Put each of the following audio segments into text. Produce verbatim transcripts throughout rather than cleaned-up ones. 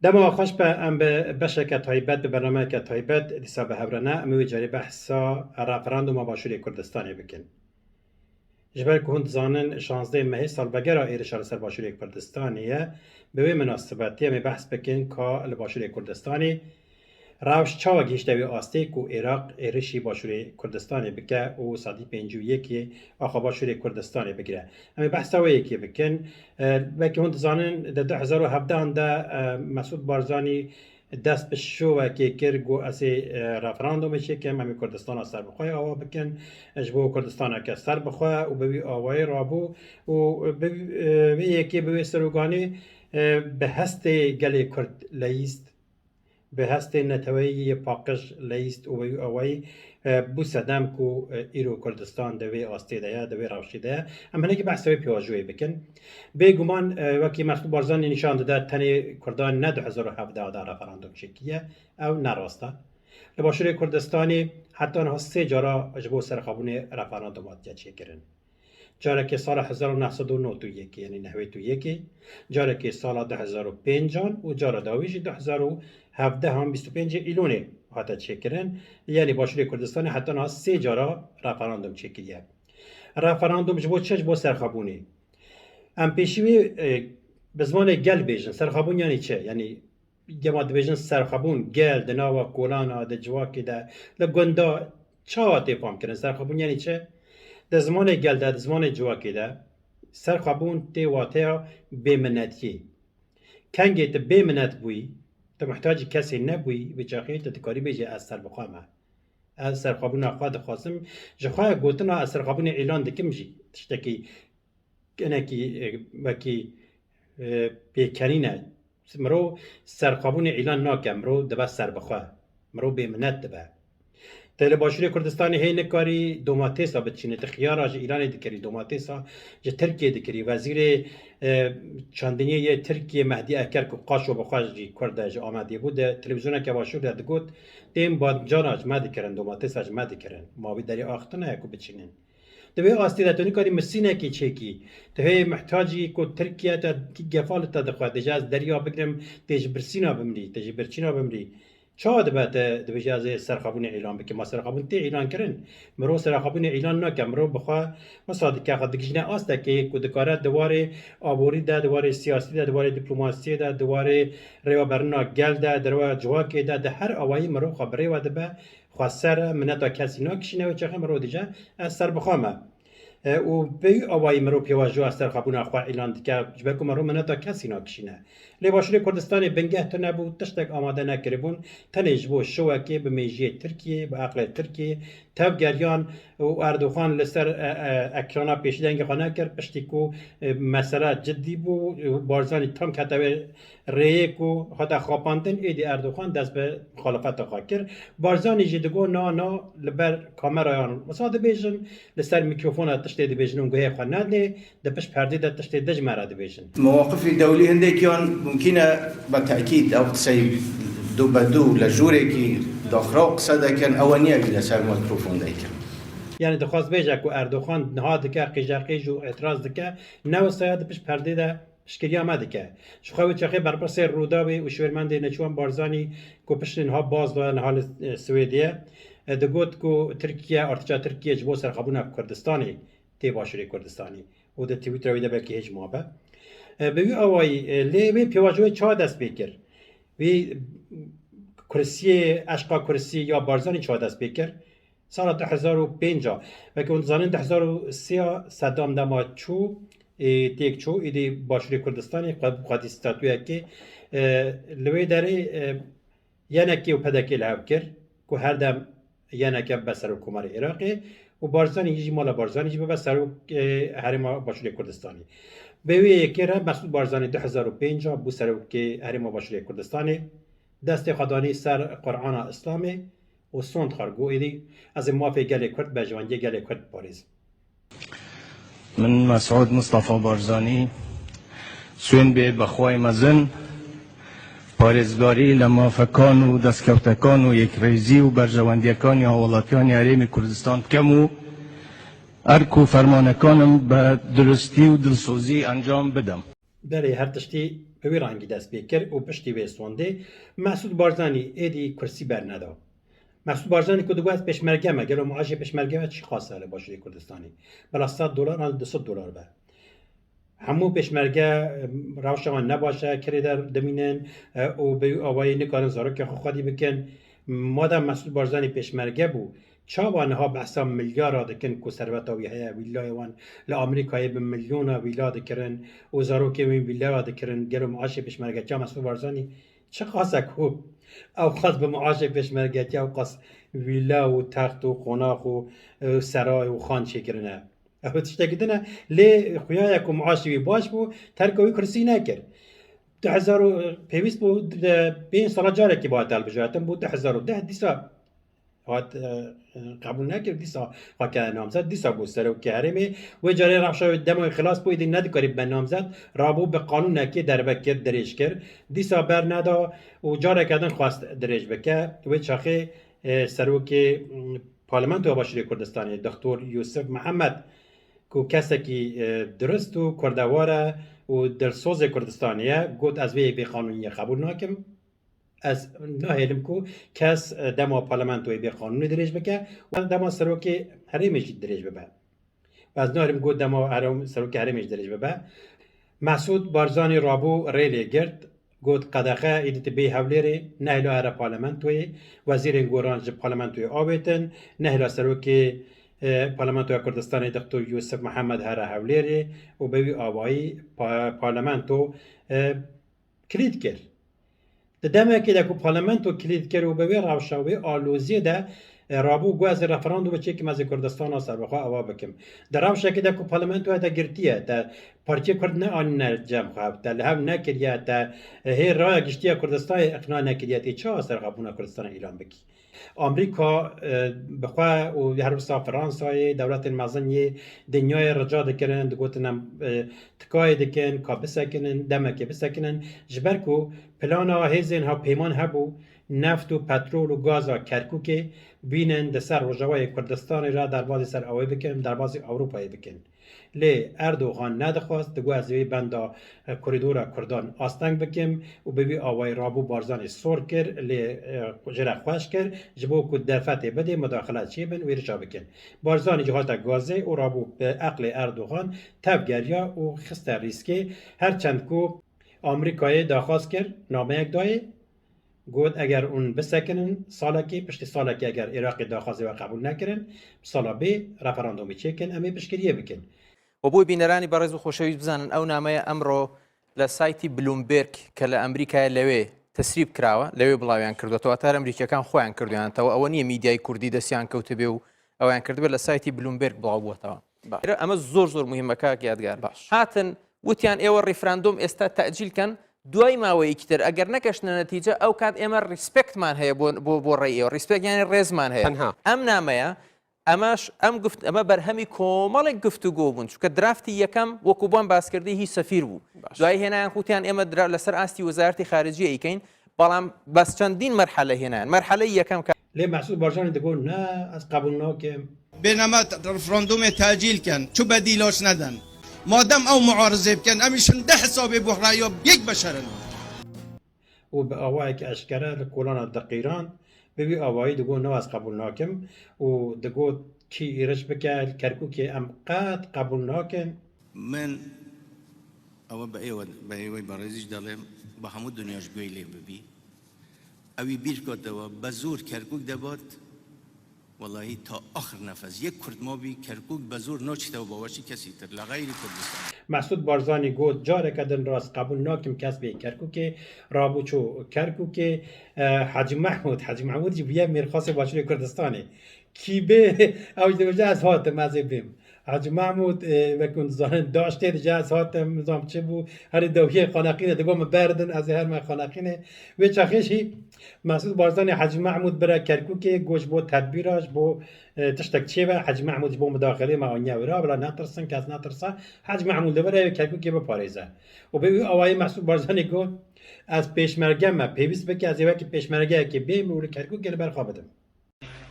Dema xweş be, em bi beşeke taybet, bi bernameyeke taybet dîsa bi hev re ne. Em ê wê carê behsa referanduma Başûrê Kurdistanê bikin. Ji ber ku hûn dizanin, şazdeh mehê salvegera êrişa li ser Başûrê Kurdistanê ye. Bi wê minasibetî em ê behs bikin ka li Başûrê Kurdistanê rewş çawa gihîşte wê astê ku Iraq êrişî Başûrê Kurdistanê bike û sedî pêncî û yekê axa Başûrê Kurdistanê bigire. Em ê behsa wê yekê bikin. E, belkî hûn dizanin, di du hezar û hevdehan de, e, Mesûd Barzanî dest bi şovekê kir, got, "Ez ê, e, referandumê çêkim, em ê Kurdistana serbixwe ava bikin, e, ji bo Kurdistaneke serbixwe" û bi wî awayî rabû û bi, e, vê yekê, bi wê sloganê, e, bi hestê gelê Kurd leyîst, bi hestê neteweyî yê paqij leyîst û bi wî awayî, e, bû sedem ku, e, îro Kurdistan di vê astê de ye, di vê rewşê de ye. Em hinekî behsa wê pêvajoyê bikin. Bêguman, e, wekî Mesûd Barzanî nîşan dide, tenê Kurdan ne du hezar û hevdeh de referandum çêkiriye. Ew ne rast e. Li Başûrê Kurdistanê heta niha sê cara ji bo serxwebûnê referandum hatiye çêkirin. Carekê sala hezar û neh sed û nod û yekê, yanî nehwêt û yekê, carekê sala du hezar û pêncan û cara dawî jî du hezar û hevdehan, bîst û pêncê Îlonê hate çêkirin. Yanî Başûrê Kurdistanê heta niha sê cara referandum çêkiriye. Referandum ji bo çi? Ji bo serxwebûnê. Em pêşî wê, e, bi zimanê gel bêjin. Serxwebûn yanî çi? Yanî, dema dibêjin serxwebûn, gel di nava kolana, di civakê de, li gunda çawa tê fam kirin? Serxwebûn yanî çi? Di zimanê gel de, di zimanê civakê de, serxwebûn tê wateya bêminetiyê. Kengê tu bêminet bûyî, tu mihtacî kesê nebûyî, vê çaxê tu dikarî bêjî, "Ez serbixwe me. Ez serxwebûna xwe dixwazim." Ji xwe gotina "Ez serxwebûnê îlan dikim" jî tiştekî hinekî, e, wekî, e, pêkenîn e. Mirov serxwebûnê îlan nake, mirov dibe serbixwe. Mirov bêminet dibe. Te li Başûrê Kurdistanê hê nikarî domatêsa biçînî, tu xiyara ji Îranê dikirî, domatêsa ji Tirkiyê dikirî. Wezîrê, e, çandiniyê yê Tirkiyê Mehdî Eker ku qaşo bi xwe jî Kurd e, ji Amedê bû, di televîzyoneke Başûr de digot, "Tên bancana ji me dikirin, domatêsa ji me dikirin. Ma wî derê axiftin heye ku biçînin?" Di vê astê de tu nikarî misînekî çêkî. Tu hê mihtacî ku Tirkiye te gefa li te dixwe, dêje, "Ez deriya bigrim, tê ji birsîna bimrî, tê ji birçîna bimrî." Çawa dibe te dibêje, "Ez ê serxwebûnê îlan bikim"? Ma serxwebûn tê îlan kirin? Mirov serxwebûnê îlan nake. Mirov bi xwe wisa dike, xwe digihîjne astekê ku dikare di warê aborî de, di warê siyasî de, di warê dîplomasiyê de, di warê rêveberina gel de, di rêva civakê de, di her awayî mirov xwe bi rê ve dibe, xweser e, mineta kesî nakişîne, wê çaxê mirov dije, "Ez serbixwe me." E, û bi wî awayî mirov pêvajoya serxwebûna xwe îlan dike, ji ber ku mirov mineta kesî nakişîne. Lê Başûrê Kurdistanê bingeh tune bû, tiştek amade nekiribûn, tenê ji bo şowekê bi mêjiyê Tirkiyê, bi eqlê Tirkiyê tevgeriyan û Erdoxan li ser, e, e, ekrana pêşî dengê xwe nekir, piştî ku, e, mesele cidî bû, Barzanî tam kete wê rêyê ku hate xapandin, êdî Erdoxan dest bi muxalefeta xwe kir. Barzanî jî digot, "Na, na, li ber kamerayan wisa dibêjin, li ser mîkrofona tiştê dibêjin û guhê xwe nedê, di pişt perdê de tiştê dij me re dibêjin." Mewaqifî dewlî hindêkiyan mumkîn e, be tekîd, ew qisey du be du li jûrekî daxiraw qise dekin, ew niye wî li ser mîkrofon deykin. Yanî dixwaz bêje ku Erdoxan niha dike qîjeqîj û îtiraz dike, ne wisa ye, di pişt perdê de piştgiriya me dike. Ji xwe wê çaxê berpirsê Rûdawê û şêwirmendê Neçûwan Barzanî ku piştî niha baz daye, niha li, e, Swêdê ye, e, digot ku Tirkiye, artêşa Tirkiye ji bo serxwebûna Kurdistanê tê Başûrê Kurdistanê û di Twittera wî de belkî hêj mabe. E, bi wî awayî, e, lê wê pêvajoyê çawa dest pê kir? Wî kursiyê, eşqa kursî ya Barzanî çawa dest pê kir? Sala du hezar û pênc a, weke hûn dizanin, du hezar û sê a Sedam dema çû, ê, têk çû, êdî Başûrê Kurdistanê xwe, xwedî statuyekê, e, li wê derê, e, Y N K û P D K li hev kir, ku her dem Y N K bibe serokkomarê Iraqê û Barzanî jî, mala Barzanî jî bibe serok, e, Herêma Başûrê Kurdistanê. Bi wê yekê re Mesûd Barzanî du hezar û pênc a bû serokê Herêma Başûrê Kurdistanê. Destê xwe danî ser Qur'ana Îslamê û sond xwar, got, êdî ez ê mafê gelê Kurd, berjewendiyê gelê Kurd biparêzim. Min Mesûd Mistefa Barzanî, swên bê Bexwayê mezin, parêzgarî li mafekan û destkeftekan û yekrêzî û berjewendiyekaniya welatiyaniya Herêmê Kurdistan dikem û erk û fermanekanim bi durustî û dilsozî encam bidim. Belê, her tiştî Wî rengî dest pê kir û piştî wê sondê Mesûd Barzanî êdî kursî berneda. Mesûd Barzanî ku digot ez pêşmerge me, gelo maaşê pêşmerge me çi qas e li Başûrê Kurdistanê? Bila sed dolar an du sed dolar be. Hemû pêşmerge, em, rewşa wan ne baş e, kirê de dimînin, e, û bi wî awayî nikarin zarokê xwe xwedî bikin. Madem Mesûd Barzanî pêşmerge bû, çawa niha behsa milyara dikin ku serveta wî heye, vîllayê wan li Amerîkayê bi milyona vîla dikirin û zarokê wî vîlaya dikirin, gelo maaşê pêşmergetiya Mesûd Barzanî çi qas e ku ew qas bi maaşê pêşmergetiya ew qas vîla û text û qonax û, e, seray û xan çêkirine? Ev tiştekî din e. Lê xuya ye ku maaşê wî baş bû, terka wî kursî nekir. Du hezar û pêwîst bû, de pênc sala carekî ba telbijatin bû, du hezar û deh dîsa hat, e, e, qebûl nekir, dîsa xwe kir namzet, dîsa bû serokê herêmê. Wê carê rewşa wê dema wê xilas bû, êdî nedikarî be namzet, rabû bi qanûnekê derve kir, dirêj kir. Dîsa berneda û careke din xwest dirêj bike. Wê çaxê, e, serokê, m, Parlamentoya Başûrê Kurdistanê, Doktor Yûsif Mihemed, ku kesekî, e, dirust û kurdewar e û dilsozê Kurdistanê ye, got, ez vê yê bêqanûniyê qebûl nakim. Ez nahêlim ku kes, e, dema parlamentoyê bê qanûnê dirêj bike û dema serokê herêmê jî dirêj bibe. Ez nahêlim got dema herem-, serokê herêmê jî dirêj bibe. Mesûd Barzanî rabû rê lê girt, got, qedexe êdî tu bê Hewlêrê, nehêla here parlamentoyê, wezîrên goran ji parlamentoyê avêtin, nehêla serokê, e, Parlamentoya Kurdistanê Doktor Yûsif Mihemed here Hewlêrê û bi wî awayî pa-, parlamento, e, kilît kir. Di demekê de ku parlamento kilît kir û bi wê rewşa, wê aloziyê de, e, rabû got, ez ê referandûmê çêkim, ez ê Kurdistana serbixwe ava bikim. Di rewşekê de ku parlamentoya te girtiye, te partiyê Kurd neanîne cem xwe, te li hev nekiriye, te, e, hê raya giştî ya Kurdistanê iqna nekiriye, tê çawa serxwebûna Kurdistanê îlan bikî? Amerîka, e, bi xwe û her wisa Fransayê, dewletên mezin yê dinyayê rica dikirin, digotin em, e, tikayê dikin, ka bisekinin, demekê bisekinin. Ji ber ku plana hêzên hevpeyman hebû, neft û petrol û gaza Kerkûkê bînin di ser Rojavayê Kurdistanê re derbazî ser ewê bikin, derbazî Ewropayê bikin. Lê Erdogan nedixwest, digot, ez ê vê benda, e, korîdora Kurdan asteng bikim û bi vî awayî rabû Barzanî sor kir, lê, e, jê re xweş kir, ji bo ku derfetê bidê, mudaxile çêbin û êrişa bikin. Barzanî jî hate gazê û rabû bi eqlê Erdogan tevgeriya û xiste rîskê, her çend ku Amerîkayê daxwaz kir, nameyek dayê, got, eger hûn bisekinin salekê, piştî salekê eger Iraqê daxwazê we qebûl nekirin, sala bê referandûmê çêkin, em ê piştgiriyê bikin. و بۆ بینەرانی بەڕێز و خۆشەویست بزانن، ئەو نامەیە ئەمڕۆ لە سایتی بلومبێرگ کە لە ئەمریکایە لەوێ تەسریب کراوە، لەوێ بڵاویان کردووەتەوە. هەتا ئەمریکیەکان خۆیان کردویانەتەوە، ئەوە نییە میدیای کوردی دەستیان کەوتبێ و ئەویان کردبێت. لە سایتی بلومبێرگ بڵاو بووەتەوە. بەڵێ. ئەمە زۆر زۆر مهمە، کاک یادگار. باش. هاتن وتیان، ئێوە ڕیفراندۆم ئێستا تەجیل کەن، دوای ماوەیەکی تر ئەگەر نەکەشنە نەتیجە، ئەو کات ئێمە ڕیسپێکتمان هەیە بۆ، بۆ، بۆ ڕێی ئێوە. ڕیسپێکت یانی ڕێزمان هەیە. تەنها. ئەم نامەیە، ئەمەش، ئەم گفت-، ئەمە بەرهەمی کۆمەڵێک گفتوگۆ بوون، چونکە درافتی یەکەم، وەکو بۆم باس کردی، هی سەفیر بوو. باش. دوای هێنایان، خوتیان ئێمە درا-، لەسەر ئاستی وەزارەتی خارجی ئەیکەین، بەڵام بەس چەندین مەرحەلە هێنایان. مەرحەلەی یەکەم کە مەسعود بارزانی دەگۆ، نا، ئەس قبول ناکەم. بێنەما ڕفراندۆمێ تاجیل کەن، چو بەدیلاش نەدەن. مادەم ئەو معارزێ بکەن، ئەمیشن دە حسابێ بۆ ڕایا یەک بەشەرن. و بە ئاوایەکی ئەشکەرە لە کۆلانە دەقیران، بە وی ئاوایی دەگۆ، نا، ئەس قبول ناکەم. و دەگۆ، کی ئیرش بکە، کەرکووکێ ئەم قەت قبول ناکەن. من ئەوە بە ئێوە، بە ئێوەی بەڕێزیش دەڵێم، بە هەموو دنیاش گوێی لێ ببی. ئەوی بیر کاتەوە، بە زۆر کەرکووک دەبات، وەڵاهی تا ئاخر نەفەس. یەک کورد مابی، کەرکووک بە زۆر ناچیتەوە باوەشی کەسی تر لە غەیری کوردستان. مەسعود بارزانی گۆت، جارێکە دن ڕاست قبول ناکەم کەس بێ کەرکووکێ، ڕابوو چۆ کەرکووکێ، ئە، حاجی مەحموود، حاجی مەحموود جی بویە مێرخاسێ باشووری کوردستانێ. کی بێ، ئەو جی دەبێ، ez hatim, ez ê bêm. Hacî Mehmûd, e, wek hûn dizanin, daştê dije ez hatim, nizam çi bû, herî dawiyê xaneqînê, digo min berdin, ez ê herme xaneqînê. Wê çaxê jî Mesûd Barzanî Hacî Mehmûd bire Kerkûkê, got ji bo tedbîra, ji bo, e, tiştek çêbe, Hacî Mehmûd ji bo mudaxilê me aniye wira, bila netirsin, kes netirse, Hacî Mehmûd li vir e, wê Kerkûkê biparêze. Û bi wî awayî Mesûd Barzanî got, ez pêşmerge me, pêwîst bike, ez ê wekî pêşmergeyekê bêm û li Kerkûkê li ber xwe bidim.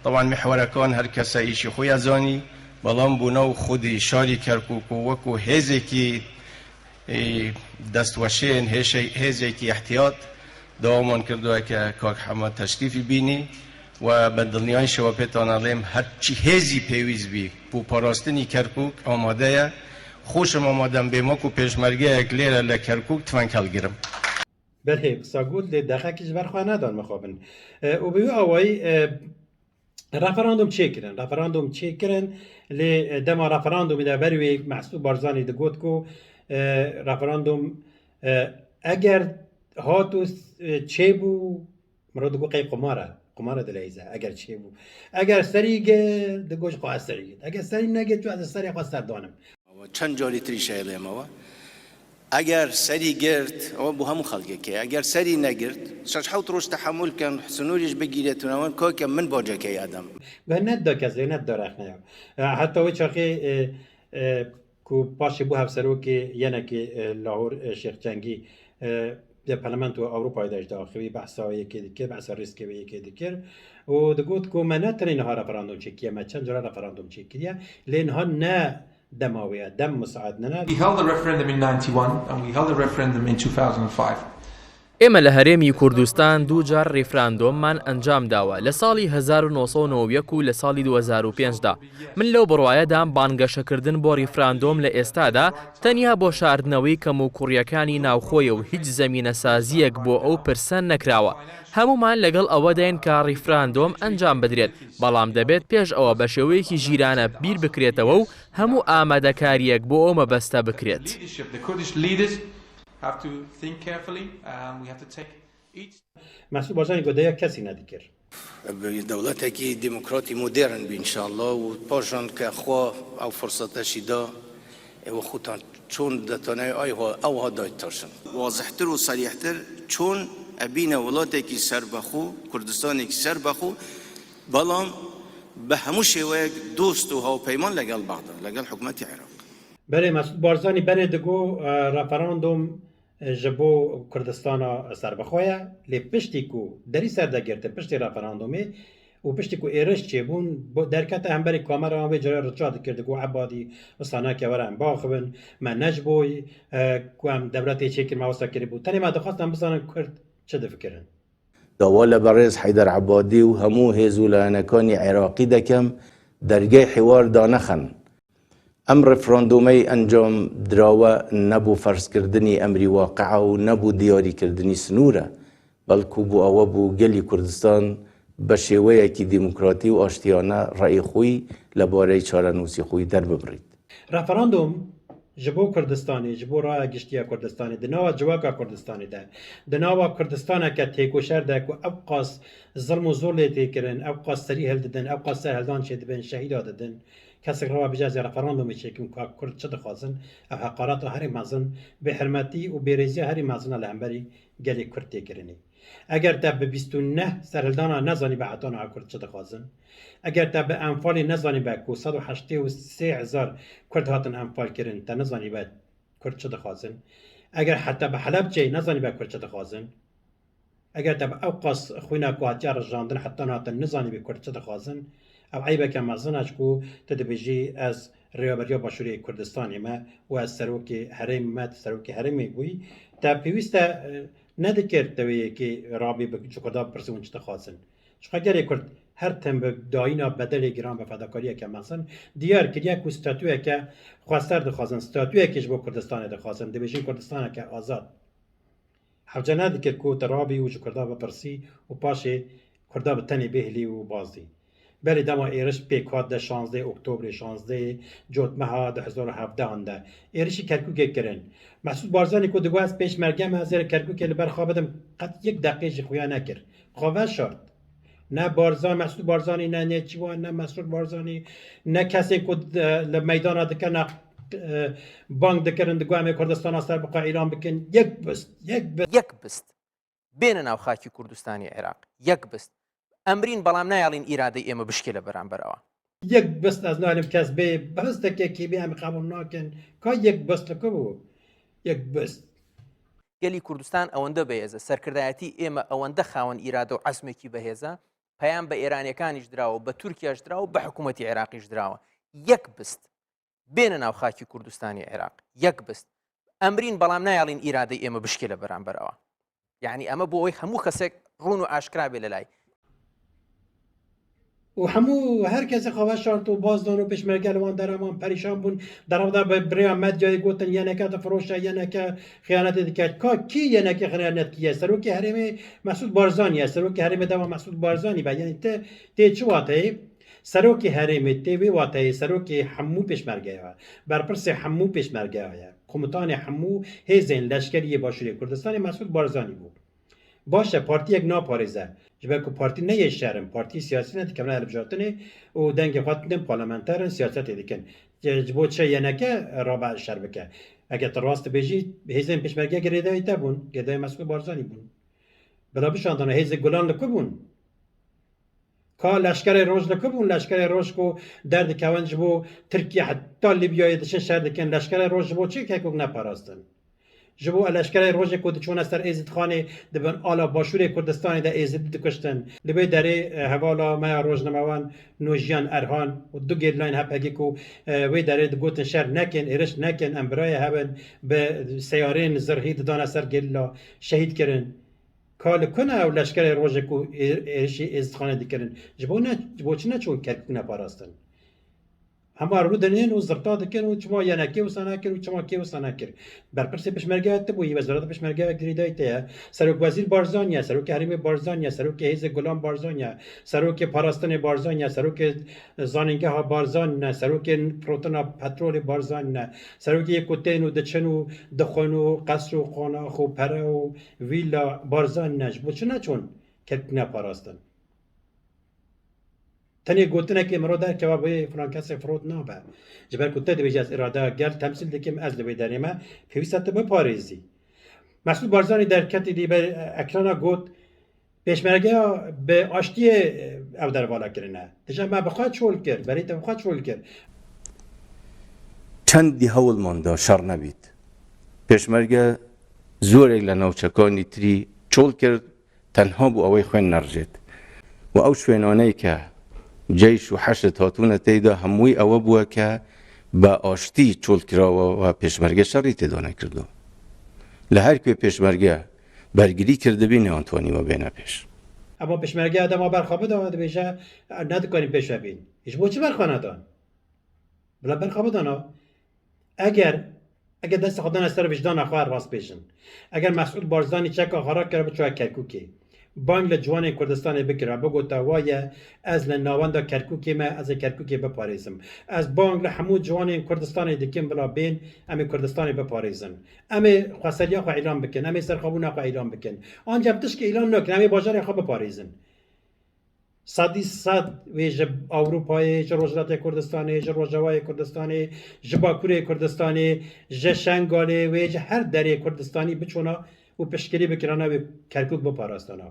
طبعاً میحوەرەکان هەر کەسە ئیشی خۆی ئەزانی، بەڵام بۆ ناو خودی شاری کەرکووک و وەکو هێزێکی Ê destweşên hêşe-, hêzekî ihtiyat dewaman kirdoye ke kak Hemed teşrîfî bînî we bi dilniyayîşê we pê tane lêm her çi hêzî pêwîst bî bo parastinî Kerkûk amade ye. Xweş im amade im bêma ku pêşmergeyek lêre le Kerkûk tifeng helgirim. Belê, qisa got, lê dexekî ji ber xwe nedan mixabin. E, û bi wî awayî, e, referandum çêkirin. Referandum çêkirin, lê, e, dema referandumê de berê wê Mesûd Barzanî digot ku, e, referandum, e, eger hat û, e, çêbû, mirov digot qey qumar e. Qumar e dileyîze, eger çêbû. Eger serî girt, digot ji xwe ez serî girt. Eger serî negirt, ez serê xwe serdanim. Çend carî tirî şehêlê me we. Eger serî girt, ew bo hemû xelkekê. Eger serî negirt, şeş hewt roj tehemûl ken, sinûrî ji bigîrê tune wen, kake min bacekê ye dem. Ve net da kesê, net da rexneya. E, heta wê çaxê, e, e, ku paşê bû hevserokê yenekê, e, Lahor, e, Şêx Cengî, e, di Parlamentoya Ewropayê de jî diaxivî, behsa wê yekê dikir, behsa rîskê wê yekê dikir û digot ku me ne tenê niha referandum çêkiye, me çend cara referandum çêkiriye, lê niha ne dema wê ye, dem misaid nine. We held a referendum in ninety-one and we held a referendum in two thousand and five. ئێمە لە هەرێمی کوردستان دوو جار ریفراندۆممان ئەنجام داوە، لە ساڵی هەزار و نۆ سەد و نەوەد و یەک و لە ساڵی دوو هەزار و پێنج دا. من لەو بڕوایەدام بانگەشەکردن بۆ ریفراندۆم لە ئێستادا تەنیا بۆ شاردنەوەی کەموکوڕییەکانی ناوخۆیە و هیچ زەمینەسازییەک بۆ ئەو پرسە نەکراوە. هەموومان لەگەڵ ئەوەداین کە ریفراندۆم ئەنجام بدرێت، بەڵام دەبێت پێش ئەوە بە شێوەیەکی ژیرانە بیر بکرێتەوە و هەموو ئامادەکارییەک بۆ ئەو مەبەستە بکرێت. Leadership, the Kurdish leaders have to think carefully and we have to take each Mesûd Barzanî got, deya kesî nedikir. Bi dewletekî demokratî modern bî înşallah û paşan ke xwe ew firsete jî da, ê we xutan çûn detane ay ha, ew ha dayt taşin. Wazihtir û serîhtir çûn e bîne welatekî serbexwe, Kurdistanekî serbexwe, belam bi hemû şêweyek dost û hawpeyman legel Bexda, legel hikûmetî Iraq. Belê, Mesûd Barzanî berê digot, e, referandum ji bo Kurdistana serbixwe ye, lê piştî ku derî ser de girtin, piştî referandumê û piştî ku êriş çêbûn, bo-, derkete hemberî kameran, wê carê rica dikir, digot, Ebadî, wisa neke, were em biaxivin, me ne ji bo, e, ku em dewletê çêkin, me wisa kiribû. Tenê me dixwest em bizanin Kurd çi difikirin. Dawa li berêz Heyder Ebadî û hemû hêz û layenekanî Iraqî dekem, dergehê hiwar danexin. Em referandûmey encam dirawe ne bo ferzkirdinî emrî waqia û ne bo diyarîkirdinî sinûr e, belku bo ewe bo gelî Kurdistan bi şêweyekî demokratî û aştiyane reyê xwe yî li bareyê çarenûsî xwe yî derbibirît. Referandûm ji bo Kurdistanê, ji bo raya giştî ya Kurdistanê, di nava civaka Kurdistanê de, di nava Kurdistaneke têkoşer de ku ew qas zilm û zor lê tê kirin, ew qas serî hildidin, ew qas serhildan çêdibin, şehîda didin, kesek reva bêje ez ê referandûmê çêkim, ka Kurd çi dixwazin, ev heqareta herî mezin, bêhirmetî û bêrêziya herî mezin e li hemberî gelê Kurd tê kirinê. Eger te bi bîst û neh serhildana nezanîbe heta niha Kurd çi dixwazin, eger te bi Enfalê nezanîbe ku sed û heştê û sê hezar Kurd hatin enfal kirin, te nezanîbe Kurd çi dixwazin, eger heta bi Helebceyê nezanîbe Kurd çi dixwazin, eger te bi ew qas xwîna ku hatiye rijandin heta niha te nizanîbe Kurd çi dixwazin, ew eybeke mezin e, ji ku tu dibêjî, ez Rêveberiya Başûrê Kurdistanê me û ez serokê herêmê me, tu serokê herêmê bûyî, te pêwîst e, e, nedikir te wê yekê rabî bi, ji Kurda bipirsî hûn çi dixwazin. Çiqa gelê Kurd her tim bi dayîna bedelê giran, bi fedakariyeke mezin diyar kiriye ku statuyeke xweser dixwazin, statuyekê ji bo Kurdistanê dixwazin, dibêjin Kurdistaneke azad. Hewce nedikir ku tu rabî û ji Kurda bipirsî û paşê Kurda bi tenê bêhilî û bazdî. Belê dema êriş pêk hat de şazdeh Oktobrê, şazdeh Cotmeha du hezar û hevdehan de êrişî Kerkûkê kirin. Mesûd Barzanî ku digot ez pêşmerge me, ez ê li Kerkûkê li ber xwe bidim, qet yek deqê jî xuya nekir. Xwe veşart. Ne Barzan, Mesûd Barzanî, ne Nêçîrvan, ne Mesrûr Barzanî, ne kesên ku, e, li meydana dikene, e, bang dikirin, digot em ê Kurdistana serbixwe îlan bikin. Yek bist, yek bist. Yek bist. Bêne nav xakî Kurdistanê Iraq. Yek bist. Emrîn, belam nayalîn îradey ême bişkê li beramber ewa. Yek bist ez nalim kes bê, bistekê kêmî em qebûl nakin. Ka yek bist li ku bû? Yek bist. Gelî Kurdistan ewende bihêze, serkirdayetî ême ewende xawin îrade û ezmekî bihêze, peyam bi Êranêkanî jî dirawe, bi Tirkiye jî dirawe, bi hikûmetî Iraqî jî dirawe. Yek bist. Bêne nav xakî Kurdistanê Iraq. Yek bist. ئەمرین، بەڵام نایەڵین ئیرادەی ئێمە بشکێ لە بەرامبەرەوە. یعنی ئەمە بۆ ئەوەی هەموو کەسێک ڕوون و ئاشکرا بێ لە لای. و هەموو هەر کەسێ خاوە شارت و باز دان و پێشمەرگە لە وان دەرەمان پەریشان بوون. دەڕەودا بە بریا مەدیای گوتن یەنەکە دەفرۆشە، یەنەکە خیانەتی دکات. کا کی یەنەکە خیانەت کیە؟ سەرۆکی هەرێمێ مەسعود بارزانیە، سەرۆکی هەرێمێ دەما مەسعود بارزانی بە. یعنی تێ تێ چ واتەیە؟ سەرۆکی هەرێمێ تێ وێ واتەیە، سەرۆکی هەموو پێشمەرگەیە، بەرپرسێ هەموو پێشمەرگەیە، قومتانێ هەموو هێزێن لەشکەریە باشوورێ کوردستانی مەسعود بارزانی بوو. باش e, partiyek naparêze. Ji ber ku partî ne yê şer in, partî siyasî ne, dikevine hilbijartinê û dengê xwe didin, parlamenter in, siyasetê dikin. Ji bo çi yeneke rabe şer bike? Eger tu rast dibêjî, hêzên pêşmerge girêdayî te bûn, girêdayî Mesûd Barzanî bûn. Bila bişandana hêzê Gulan li ku bûn? Ka leşkerê Roj li ku bûn? Leşkerê Roj ku derdikevin ji bo Tirkiye heta Lîbyayê diçin şer dikin. Leşkerê Roj ji bo çi Kerkûk neparastin? Ji bo leşkerê Rojê ku diçûne ser Êzidxanê, di bin ala Başûrê Kurdistanê de Êzidî dikuştin. Li wê derê, e, hevala me ya rojnamevan Nojiyan Erhan û du gerîlayên H P G ku, e, wê derê digotin şer nekin, êriş nekin, em birayê hev in, bi seyarên zirhî didane ser gerîla, şehîd kirin. Ka li ku ne ew leşkerê Rojê ku ê-, êrişî Êzidxanê dikirin? Ji bo ne, ji bo çi neçûn Kerkûk neparastin? Hema rûdinên û zirta dikin û çima yenekê wisa nekir û çima kê wisa nekir? Berpirsê pêşmergeya tu bûyî, wezareta pêşmergeya girêdayî te ye. Serokwezîr Barzanî ye, serokê herêmê Barzanî ye, serokê hêzê Gulan Barzanî ye, serokê parastinê Barzanî ye, serokê zanîngeha Barzanî ne, serokê firotina petrolê Barzanî ne, serokê yê ku tên û diçin û dixwin û qesr û qonax û pere û vîla Barzanî ne. Ji bo çi neçûn Kerkûk neparastin? Tenê gotinekê min ro derkeva, bê filan kesê firot nabe. Ji ber ku te dibêjî ez îradeya gel temsîl dikim, ez li wê derê me, pêwîst e tu biparêzî. Mesûd Barzanî derketî dî ber ekrana got, pêşmergeya bi aştiyê ev dervala kirine. Dije me bi xwe çol kir, berê te bi xwe çol kir. Çendî hewlman da şer nebît. Pêşmerge zorek li navçekanî tirî çol kir, tenha bû ewê xwên nerijêt. Û ew şwênaneyê ke ceyş û heşd hatûne tê de hemûyî ewe bûye ke bi aştî çol kirawe û pêşmerge şerî tê de nekirdo. Li her ku pêşmerge bergirî kirdibî, neantonî we bêne pêş. Hema pêşmergeya dema berxwe bida, dibêje, nedikanî pêş ve bîn. Ji bo çi berxwe nedan? Bila berxwe bidana. Eger, eger destê xwe dane ser vijdana xwe, rast bêjin. Eger Mesûd Barzanî çeka xwe rakira biçûya Kerkûkê, bang li ciwanên Kurdistanê bikira, bigota, wa ye, ez li navenda Kerkûkê me, ez ê Kerkûkê biparêzim. Ez bang li hemû ciwanên Kurdistanê dikim, bila bên, em ê Kurdistanê biparêzin. Em ê xweseriya xwe îlan bikin, em ê serxwebûna xwe îlan bikin. Ancak tişkî îlan nakin, em ê bajarê xwe biparêzin. Sedî sed wê ji Ewropayê, ji Rojhilatê Kurdistanê, ji Rojavayê Kurdistanê, ji Bakurê Kurdistanê, ji Şengalê, wê ji her derê Kurdistanî biçûna û piştgirî bikirana wê Kerkûk biparastana.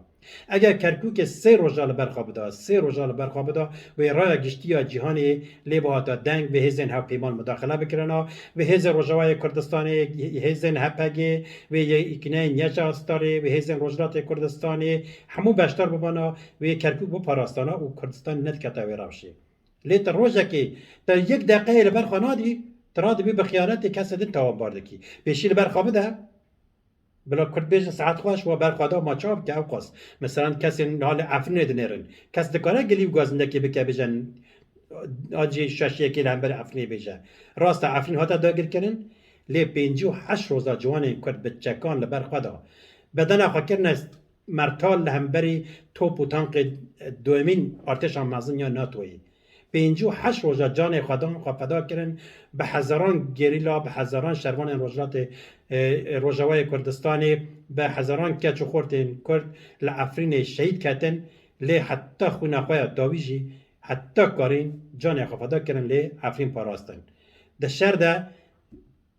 Eger Kerkûkê sê roja li ber xwe bida, sê roja li ber xwe bida, wê raya giştî ya cîhanê lê bihata deng, wê hêzên hevpeyman mudaxile bikirana, wê hêzên Rojavayê Kurdistanê, hêzên H P G, wê yekîneyên Yeşa Starê, wê hêzên Rojhilatê Kurdistanê, hemû beşdar bibana, wê Kerkûk biparastana û Kurdistan nedikete wê rewşê. Lê tu rojekê te yek deqeyê li ber xwe nadî, tu radibî bi xiyanetê kesê din tawanbar dikî. Pêşî li ber xwe bide. Bila Kurd bêjin saet xweş, we ber xwe da, ma çawa bike ewqas? Meselan kesên niha li Efrînê dinêrin. Kes dikare gilî û gazindekê bike bêje, a cî şeş yekê li hemberî Efrînê bêje. Rast e Efrîn hate dagirkirin, lê pêncî û heşt roza ciwanên Kurd bi çekan li ber xwe da bedena xwe kirine mertal li hemberî top û tankê duyemîn artêşa mezin ya NATOyê. Pêncî û heşt roja canê xwe dan, xwe feda kirin, bi hezaran gerîla, bi hezaran şervanên Rojhilatê, e, Rojavayê Kurdistanê, bi hezaran keç û xortên Kurd li Efrînê şehîd ketin, lê heta xwîna xwe ya dawî jî, heta karîn canê xwe feda kirin, lê Efrîn parastin. Di şer de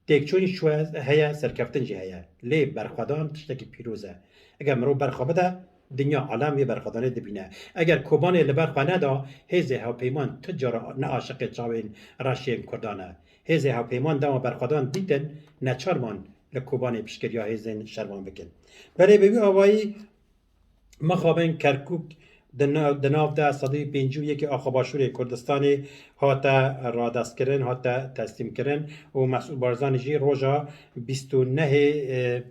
Têkçûnî çû heye, serkeftin jî heye. Lê berxwedan tiştekî pîroz e. Eger mirov berxwe bide, dinya alem vê berxwedanê dibîne. Eger Kobanê li ber xwe neda, hêzê hevpeyman tu cara neaşiqê çavên reş yên Kurdan e. Hêzê hevpeyman dema berxwedan dîtin, neçar man li Kobanê piştgiriya hêzên şervan bikin. Belê bi wî awayî mixabin Kerkûk Di nav, di nav de sedî pêncî û yekê axa Başûrê Kurdistanê hate radestkirin, hate teslîmkirin û Mesûd Barzanî jî roja bîst û nehê, e,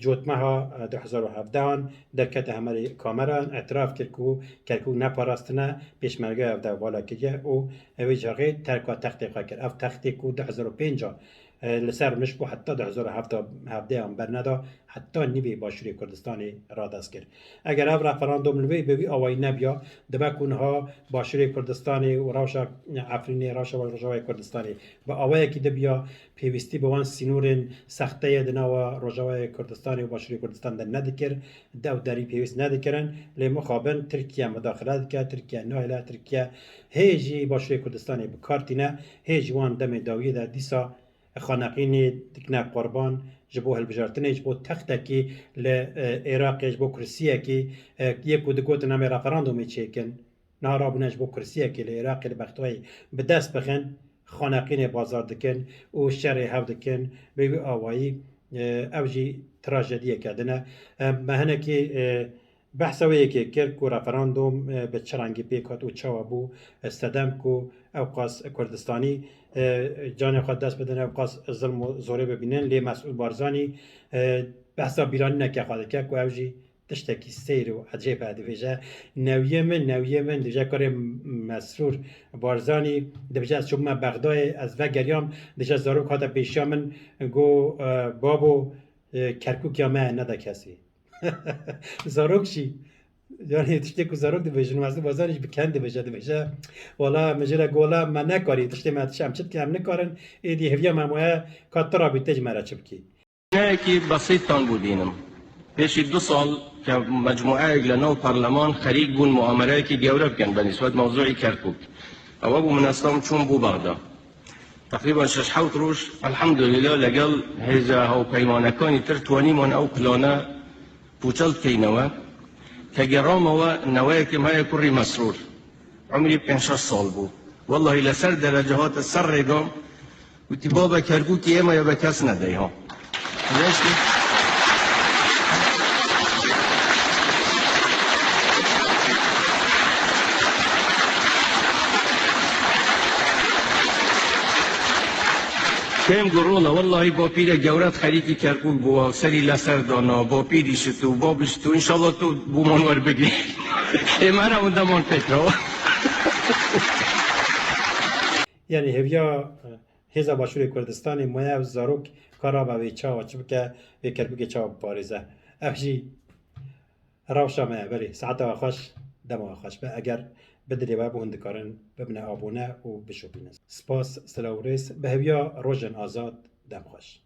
Cotmeha, e, du hezar û hevdehan derkete hemerî kameran, îtiraf kir ku Kerkûk ne parastine, pêşmergeya ev dev vala kiriye û ew ê ji xê terka textê xwe kir. Ev textê ku du hezar û pênc a, e, li ser rûnişt bû heta du hezar û hevdehan berneda, heta nîvê Başûrê Kurdistanê radest kir. Eger ev referandûm li wê bi wî awayî nebiya, dibe ku niha Başûrê Kurdistanê û rewşa Efrînê, rewşa Rojavayê Kurdistanê bi awayekî dibiya, pêwîstî bi wan sînorên sexte ye di nava Rojavayê Kurdistanê û Başûrê Kurdistan de nedikir, dew derî pêwîst nedikirin. Lê mixabin Tirkiye mudaxile dike, Tirkiye nahêle, Tirkiye hê jî Başûrê Kurdistanê bi kar tîne, hê ji wan demê dawiyê de dîsa xaneqînê dikine qurban ji bo hilbijartinê, ji bo textekî li, e, Iraqê, ji bo kursiyekî, e, yê ku digotin em ê referandûmê çêkin. Niha rabûne ji bo kursiyekê li Iraqê, li Bexdayê bi dest bixin, xaneqînê bazar dikin û şerê hev dikin. Bi vî awayî, e, ev jî trajediyeke din e. E, me hinekî, e, behsa wê yekê kir ku referandûm, e, bi çi rengî pêk hat û çawa bû, e, sedem ku ewqas Kurdistanî, e, canê xwe dest bidin, ewqas zilm û zorê bibînin. Lê Mesûd Barzanî, e, behsa bîranîneke xwe dike ku ev jî tiştekî seyr û ecêb e, dibêje, newiyê min, newiyê min, dibêje, kurê Mesrûr Barzanî, dibêje, ez çûbûme Bexdayê, ez vegeriyam, dibêje, zarok hate pêşiya min, got, e, babo, e, Kerkûkiya me nede kesî. Zarok jî, yani tiştê ku zarok dibêjin, Mesrûr Barzanî jî bi kend dibêje, dibêje, wala min jê re got, wala me nekarî, tiştê me, tişt em çi dikin, em nikarin, êdî hêviya me maye, ka tu rabî te ji me re çi bikî. Neyekî besîttan bû dînim. Pêşî du sal ke mecmueyek li nav parleman xerîk bûn muamereyekî gewre bikin bi nisbet mewzûyê Kerkûk. Ew bû min eslam çûm bû Bexda. Teqrîben şeş hewt roj, elhamdulillah, legel hêza hawpeymanekanî tir twanîman ew plane pûçel dikeynewe. Ke gerame we, neweyekê me ye kurî Mesrûr. Umrî pênc şeş sal bû. Wellahî li ser derece hate ser rêdan, gotî, baba Kerkûkê ême ya be kes nedey ha. Rêştî. Kêm gurûla, wellahî bapîre gewret xerîkî Kerkûk bû, serî li ser dana, bapîrî şit û babî şit û, înşallah tu bûman werbigî. Ê me re windeman pêk re. Yani hêviya, e, Hêza Başûrê Kurdistanê maye ev zarok kara be wê çawa çi bike, wê Kerkûkê çawa biparêze. Ev jî rewşa me ye, belê. Saeta we xweş, dema we xweş be. Eger bi dilê we bû, hûn dikarin bibine abone û bişopînin. Spas, silav û rêz. Bi hêviya rojên azad, dem xweş.